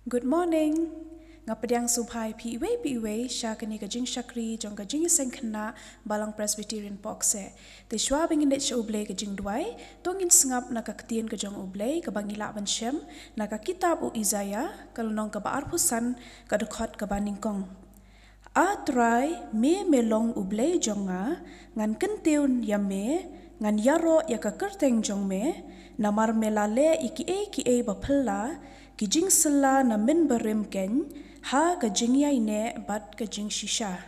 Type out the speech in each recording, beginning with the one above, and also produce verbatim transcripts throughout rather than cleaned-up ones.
Good morning. Nga pdiang sngewbha ïa phi iwei pa iwei sha kane ka jingshakri jong ka jingïaseng khynnah Balang Presbyterian Pohkseh. Te shuwa ba ngin leit sha U Blei ka jingduwai, to ngin sngap na ka ktien ka jong U Blei kaba ngi lah ban shem na ka kitab u Isaïah, ka lynnong kaba arphew san, ka dkhot kaba nyngkong. A Trai, me me long U Blei jong nga, ngan kyntiew ïa me, ngan ïaroh ïa ka kyrteng jong me, namar me la leh ïa kiei kiei ba phylla, ki jingsylla na mynbarim keiñ, ha ka jingïaineh bad ka jingshisha.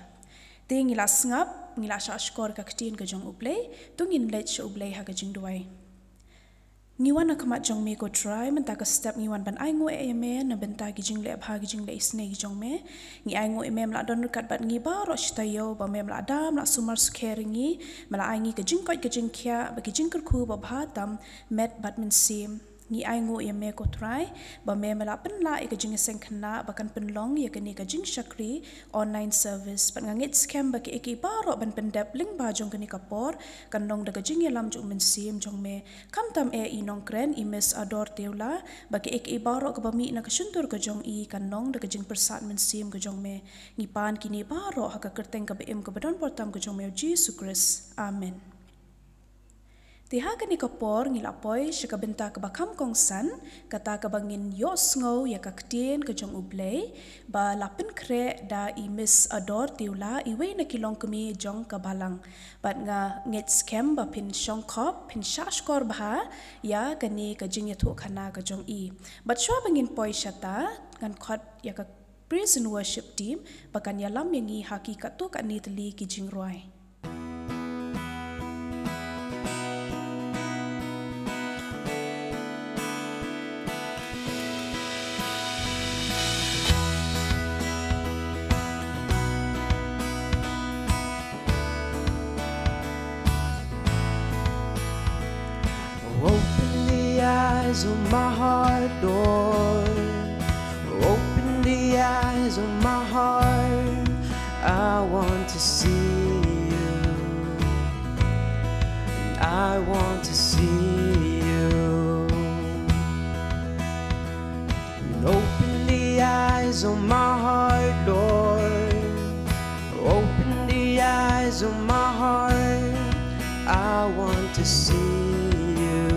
Te ngi la sngap, ngi la shah shkor ka ktien ka jong U Blei, to ngin leit sha U Blei ha ka jingduwai. Ngi wan ha khmat jong me ko Trai, mynta ka step ngi wan ban ainguh ïa me na bynta ki jingleh bha ki jingleh isynei ki jong me. Ngi ainguh ïa me, me la don ryngkat bad ngi baroh shi taïew, ba me, me la da, me la sumar sukher ïa ngi, me la ai ngi ka jingkoit ka jingkhiah bad ki jingkyrkhu ba bha tam, met bad mynsiem. Ngi ainguh ïa me ko Trai, ba me, me la pynlah ïa ka jingïaseng khynnah ba kan pynlong ïa kane ka jingshakri online service. Bad nga ngeit skhem ba kiei kiei baroh ban pyndep lyngba jong kane ka por kan long da ka jingïalam jong U Mynsiem jong me. Khamtam eh i nongkren, i Miss Ador Tiewla, ba kiei kiei baroh kaba mih na ka shyntur ka jong i kan long da ka jingpyrsad mynsiem ka jong me. Ngi pan kine baroh ha ka kyrteng kaba im kaba don bor tam ka jong me, U Jisu Khrist. Amen. Te ha kane ka por ngi la poi sha ka bynta kaba kham kongsan, kata kaba ngin ïohsngew ïa ka ktien ka jong U Blei, ba la pynkhreh da i Miss Ador Tiewla, iwei na ki longkmie jong ka balang. Bad nga ngeit skhem ba phin shongkhop, phin shah shkor bha ïa kane ka jingïathuhkhana ka jong i. Bad shuwa ba ngin poi shata, ngan khot ïa ka praise and worship team ba kan ïalam ïa ngi ha ki katto katne tylli ki jingrwai. Open the eyes of my heart, Lord. Open the eyes of my heart. I want to see you. I want to see you. Open the eyes of my heart, Lord. Open the eyes of my heart. I want to see you.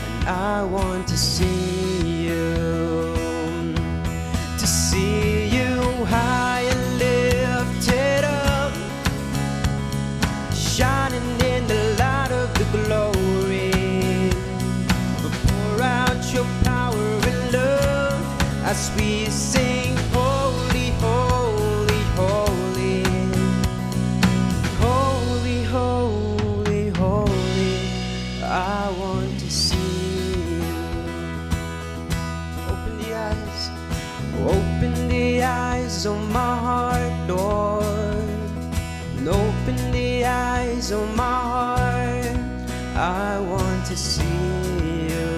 And I want to see you. To see you high and lifted up, shining in the light of the glory. Pour out your power and love as we sing, "Holy, holy, holy. Holy, holy, holy. I want to see you." Open the eyes, open the eyes of my heart, Lord. And open the eyes of my heart. I want to see you.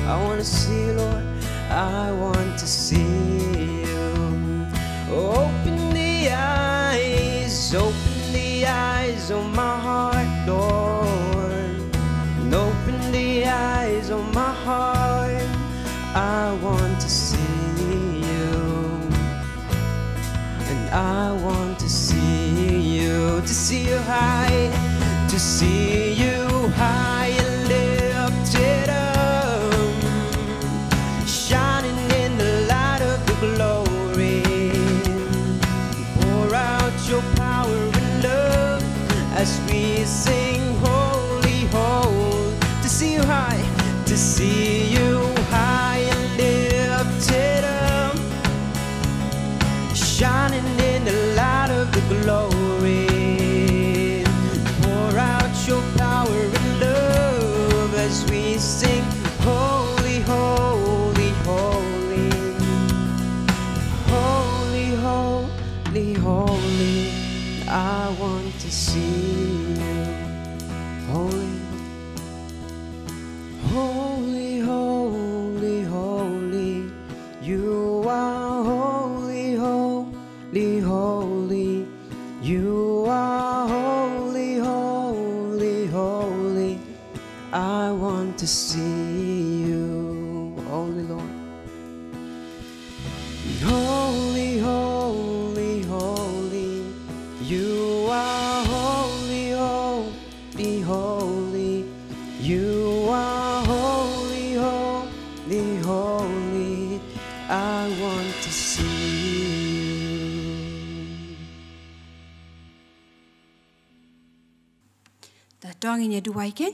I want to see you, Lord. I want to see you. Open the eyes, open the eyes of my heart, Lord. And open the eyes of my heart. I want to see you. And I want to see you, to see you high, to see you high and lifted up, shining in the light of the glory. Pour out your power and love as we sing, "Holy, holy." To see you high, to see you high and lifted up, shining in the light of the glory. Pour out your power and love as we sing, "Holy, holy, holy. Holy, holy, holy. I want to see you." Holy, holy, holy, holy. You are holy, holy, holy. You are holy, holy, holy. I want to see you, holy Lord. Ta tong ïa duwai ken.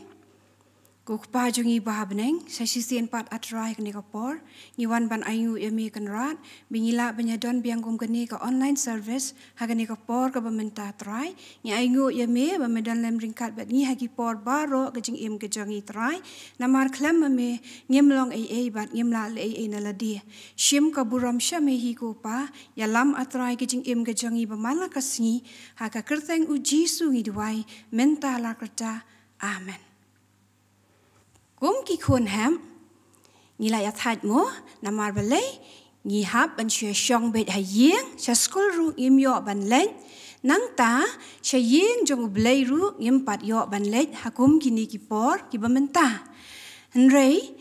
Ko Kpa jong ngi ba ha bneng, sa shisien pat A Trai kane ka por ngi wan ban ainguh ïa me Kynrad, ba ngi lah ban ïa don biang kum kane ka online service ha kane ka por kaba mynta Trai. Ngi ainguh ïa me ba me don lem ryngkat bad ngi ha ki por baroh ka jingim ka jong ngi Trai. Namar khlem ma me ngim long ei ei bad ngim lah leh ei ei na lade. Shim ka burom sha me hi ko Pa, ïalam A Trai ka jingim ka jong ngi ba man la ka sngi, ha ka kyrteng U Jisu ngi duwai, mynta la kyrta. Amen. Kum ki khun hep, ngi la ïa thait mo, namar balei, ngi hap ban shu shong beit ha ïing, sha skul ruh ngim ïoh ban leit, nangta, sha ïing jong U Blei ruh ngim pat ïoh ban leit, ha kum kine ki por, kiba mynta. Hynrei,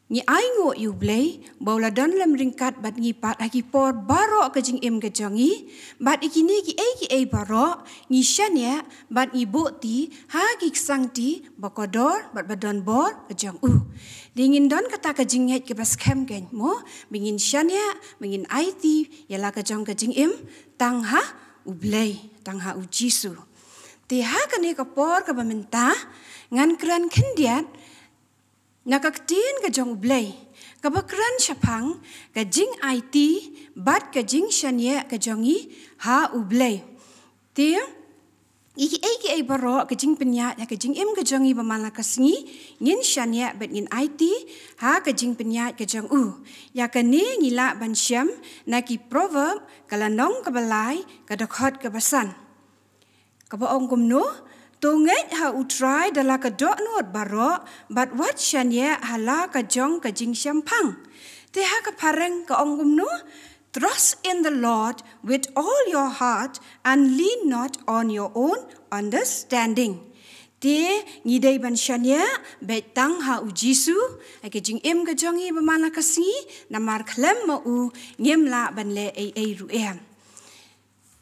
ngi ainguh ïa U Blei, ba u la don lem ryngkat bad ngi pat ha ki por baroh ka jingim ka jong ngi, bad ïa kine kiei kiei baroh, ngi shaniah, bad ngi buhti, ha ki ksangti, ba kordor, bad ba donbor, ka jong u. Te ngin don kata ka jingngeit kaba skhem ken mo, ba ngin shaniah, ba ngin aiti, ïa la ka jong ka jingim, tang ha U Blei, tang ha U Jisu. Te ha kane ka por kaba mynta, ngan kren khyndiat, na ka ktien ka jong U Blei, kaba kren shaphang, ka jingaiti, bad ka jingshaniah ka jong ngi, ha U Blei. Te, ïa kiei kiei baroh ka jingpynïaid, ha ka jingim ka jong ngi ba man la ka sngi, ngin shaniah bad ngin aiti, ha ka jingpynïaid ka jong u. Ïa kane ngi lah ban shem, na ki Proverb, ka lynnong kaba lai, ka dkhot kaba san. Kaba ong kumno, to ngeit ha U Trai da la ka dohnud baroh, bad wat shaniah ha la ka jong ka jingshemphang. Te ha ka phareng ka ong kumno, trust in the Lord with all your heart and lean not on your own understanding. Te ngi dei ban shaniah, beit tang ha U Jisu, ha ka jingim ka jong ngi ba man la ka sngi, namar khlem ma u, ngim lah ban leh ei ei ruh em.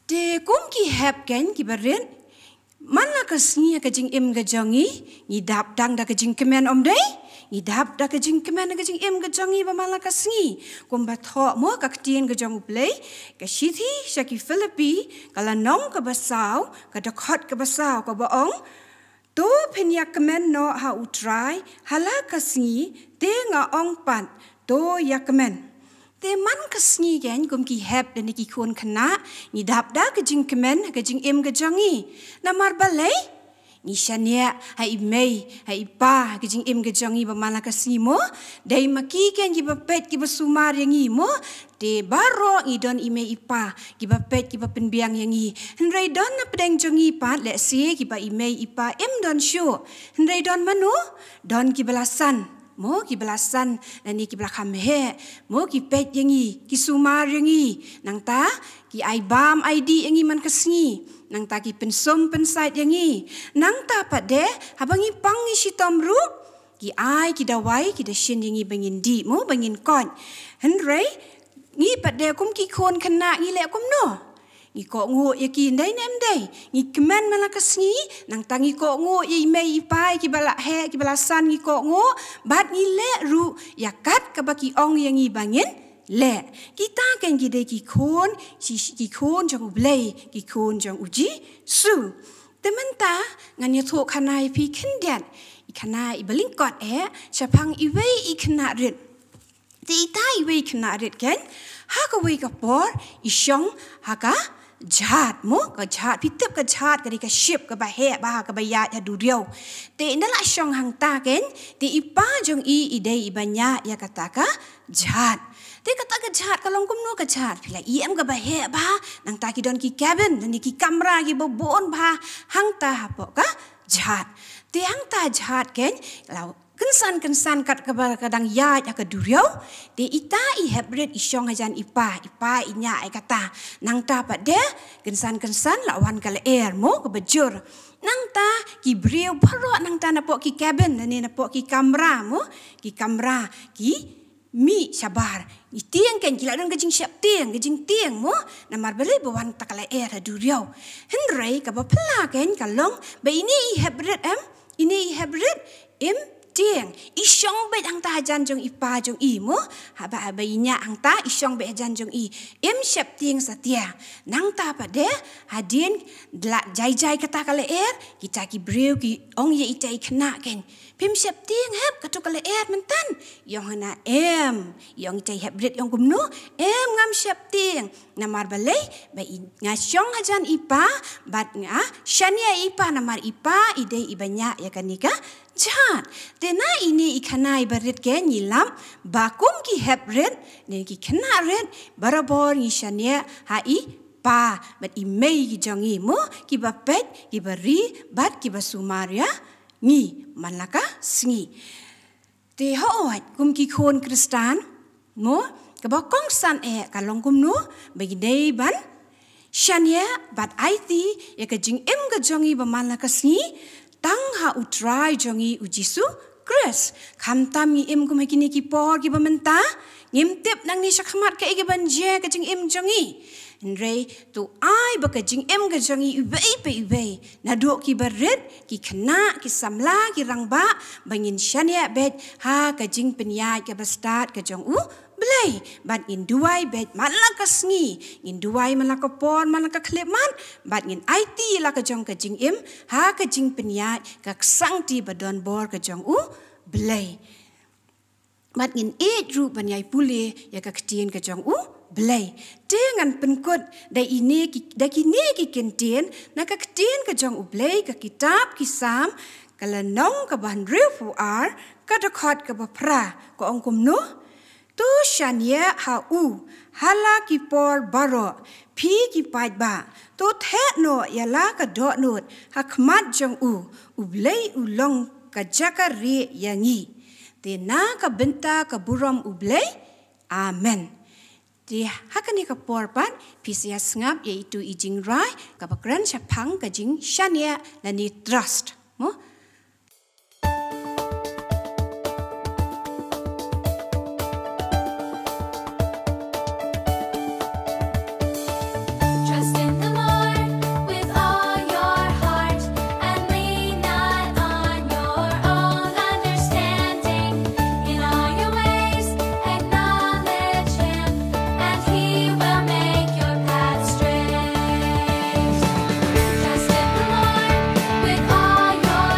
Te kum ki hep ken kiba rit, man la ka sngi ha ka jingim ka jong ngi, ngi dap tang da ka jingkmen ym dei, ngi dap da ka jingkmen ha ka jingim ka jong ngi ba man la ka sngi. Kumba thoh mo ka ktien ka jong U Blei, ka shithi sha ki Philippi, ka lynnong kaba saw, ka dkhot kaba saw kaba ong, to phin ïa kmen noh ha U Trai, ha la ka sngi, te nga ong pat, to ïa kmen. Te man ka sngi ken kum ki hep lane ki khun khynnah, ngi dap da ka jingkmen, ka jingim ka jong ngi. Namar balei, ngi shaniah, ha i mei, ha i pa, ka jingim ka jong ngi ba man la ka sngi mo, dei ma ki ken kiba peit kiba sumar ïa ngi mo, te baroh ngi don i mei i pa, kiba peit kiba pynbiang ïa ngi. Hynrei don na pdeng jong ngi pat, lehse kiba i mei i pa im don shuh. Hynrei don mano, don kiba la san. Mo kiba la san, lane kiba la kham heh. Mo ki peit ïa ngi, ki sumar ïa ngi. Nangta, ki ai bam ai dih ïa ngi man ka sngi. Nangta ki pynsum pynsait ïa ngi. Nangta pat de, haba ngi pang ngi shitom ruh, ki ai, ki dawai, ki dashin ïa ngi ba ngin dih, mo ba ngin koit. Hynrei, ngi pat de kum ki khun khynnah ngi leh kumno. Ngi kohnguh ïa ki ym dei ne em dei. Ngi kmen man la ka sngi, nangta ngi kohnguh ïa i mei i pa kiba la heh, kiba la san ngi kohnguh, bad ngi leh ruh, ïa kat kaba ki ong ïa ngi ba ngin leh. Kita ken ki dei ki khun, shi, shi, ki khun jong U Blei, ki khun jong U Jisu. Te mynta, ngan ïathuh khana ïa phi khyndiat. I khana iba lyngkot eh, shaphang iwei i khynnah rit. Te ita iwei i khynnah rit ken, ha kawei ka por, i shong, ha ka jhat mo, ka jhat, phi tip ka jhat, ka dei ka ship, kaba heh bha, kaba ïaid ha duriaw. Te ynda la shong hangta ken, te i pa jong i i dei iba ñiah ïa kata ka jhat. Te kata ka jhat ka long kumno ka jhat, phi la ïohi em kaba heh bha, nangta ki don ki cabin, lane ki kamra kiba bun bha, hangta hapoh ka jhat. Te hangta jhat ken, la kynsan kynsan kat kaba ka dang ïaid ha ka duriaw, te ita i hep rit i shong hajan i pa, i pa i ñiah ïa kata. Nangta pat de, kynsan kynsan la wan ka lyer mo kaba jur. Nangta ki briew baroh nangta napoh ki cabin, lane napoh ki kamra mo, ki kamra, ki mih shabar. Ki tieng ken ki la don ka jingsheptieng, ka jingtieng mo, namar balei ba wan ta ka lyer ha duriaw. Hynrei kaba phylla ken ka long, ba ine i hep rit em, ine i hep rit, im tieng, i shong beit hangta hajan jong i pa jong i mo, haba, haba i ñiah hangta i shong beit hajan jong i, im sheptieng satia. Nangta pat de, hadien da la jai jai kata ka lyer, kita ki briew ki ong ïa ita i khynnah kein, phim sheptieng hep katu ka lyer mynta? I ong hana em, i ong ita i hep rit i ong kumno, em ngam sheptieng. Namar balei? Ba i, nga shong hajan i pa, bad nga shaniah i pa, namar i pa i dei i ba ñiah ïa kane ka jhat. Te na ine i khana i ba rit kein ngi lap ba kum ki hep rit ne ki khynnah rit, barabor ngi shaniah ha i pa bad i mei ki jong i mo, ki ba peit, ki ba ri bad ki ba sumar ïa ngi man la ka sngi. Te hooid, kum ki khun Khristan mo, kaba kongsan eh ka long kumno ba ngi dei ban shaniah bad aiti ïa ka jingim ka jong i ba man la ka sngi tang ha U Trai jong i U Jisu Khrist. Khamtam ngi im kum ha kine ki por ki ba mynta, ngim tip nangne shakhmat kaei ka ban jia ka jingim jong i. Hynrei to ai ba ka jingim ka jong i iwei pa iwei, naduh ki ba rit, ki khynnah, ki samla, ki rangbah, ba ngin shaniah beit ha ka jingpynïaid ka ba stad ka jong U Blei. Bad ngin duwai beit man la ka sngi, ngin duwai man la ka por, man la ka khyllipmat, bad ngin aiti la ka jong ka jingim ha ka jingpynïaid ka ksangti ba don bor ka jong U Blei. Bad ngin ïeit ruh ban ïai pule ïa ka ktien ka jong U Blei. Te ngan pynkut da ine ki, da kine ki kyntien na ka ktien ka jong U Blei, ka kitab ki Salm, ka lynnong ka ba hynriewphew ar, ka dkhot ka ba phra, ka ong kumno: To shaniah ha u ha la ki por baroh, phi ki paidbah. To theh noh ïa la ka dohnud ha khmat jong u. U Blei u long ka jaka rieh ïa ngi. Te na ka bynta ka burom U Blei. Amen. Te ha kane ka por pat phi sa ïa sngap ïa itu i jingrwai ka ba kren shaphang ka jingshaniah lane trust. Mo? Trust in the Lord with all your heart and lean not on your own understanding. In all your ways, acknowledge Him, and He will make your path straight. Trust in the Lord with all your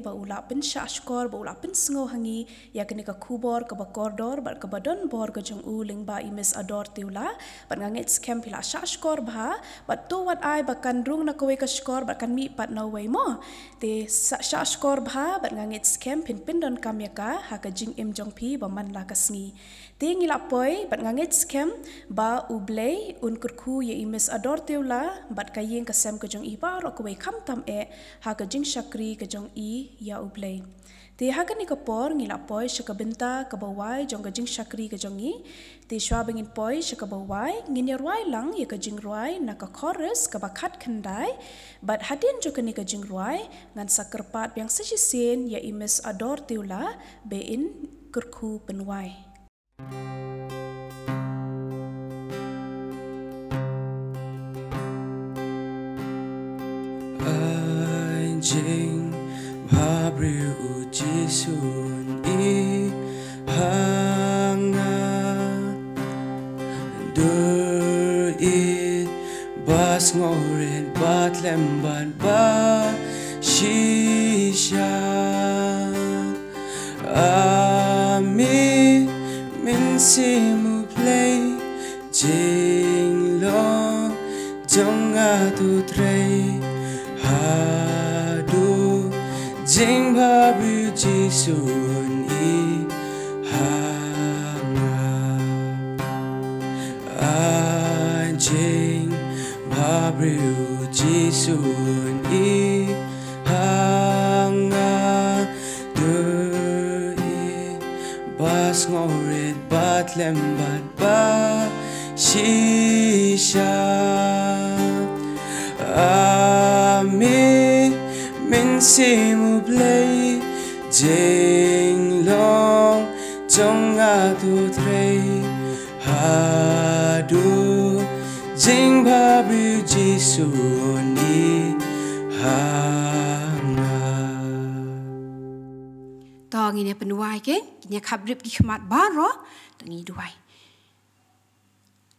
ba u la pynshah shkor, ba u la pynsngew ha ngi ïa kane ka khubor kaba kordor bad kaba don bor ka jong u lyngba i Miss Ador Tiula. Bad nga ngeit skhem phi la shah shkor bha, bad to wat ai ba kan rung na kawei ka shkor bad kan mih pat na uwei mo. Te sa shah shkor bha bad nga ngeit skhem phin pyndonkam ïa ka ha ka jingim jong phi ba man la ka sngi. Te ngi la poi bad nga ngeit skhem ba U Blei un kyrkhu ïa i Miss Ador Tiula bad ka ïing ka sem ka jong i baroh kawei, khamtam eh ha ka jingshakri ka jong i ïa U Blei. Te ha kane ka por ngi la poi sha ka bynta kaba wai jong ka jingshakri ka jong i. Te shuwa ba ngin poi sha kaba wai, ngin ïa rwai lang ïa ka jingrwai na ka chorus kaba khatkhyndai. Bad hadien jong kane ka jingrwai ngan sa kyrpad biang sa shisien ïa i Miss Ador Tiula ba in kyrkhu pynwai. Ai jingbhabriew, U Jisu un ïeit ha nga. Dur ïeit ba sngewrit ba khlem bad ba shisha. A mi Mynsiem U Blei, jinglong jong nga to trei. Haduh jingbhabriew, Jisu un ïeit ha nga. Ai jingbhabriew, Jisu un ïeit ha nga. Dur ïeit ba sngewrit ba khlem bad ba shisha. A mi Mynsiem U Blei, jinglong jong nga to trei. Haduh jingbhabriew, Jisu un ïeit ha nga. To ngin ïa pynwai, ngin ïa khapbrip ki khmat baroh, to ngin duwai.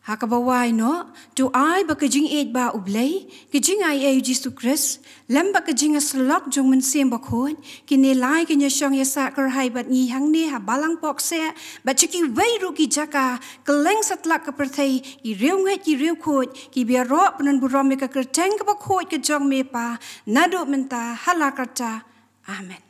Ha kaba wai noh, to ai ba ka jingïeit ba U Blei, ka jingaiei U Jisu Khrist, lem bad ka jingïasyllok jong Mynsiem Bakhuid, kine lai kin ïa shong ïa sah kyrhai bad ngi hangne ha balang pohkseh bad sha kiwei ruh ki jaka kylleng satlak ka pyrthei, ki riewngeit ki riewkhuid, ki baroh pynbun burom ïa ka kyrteng kaba khuid ka jong me Pa, naduh mynta hala karta. Amen.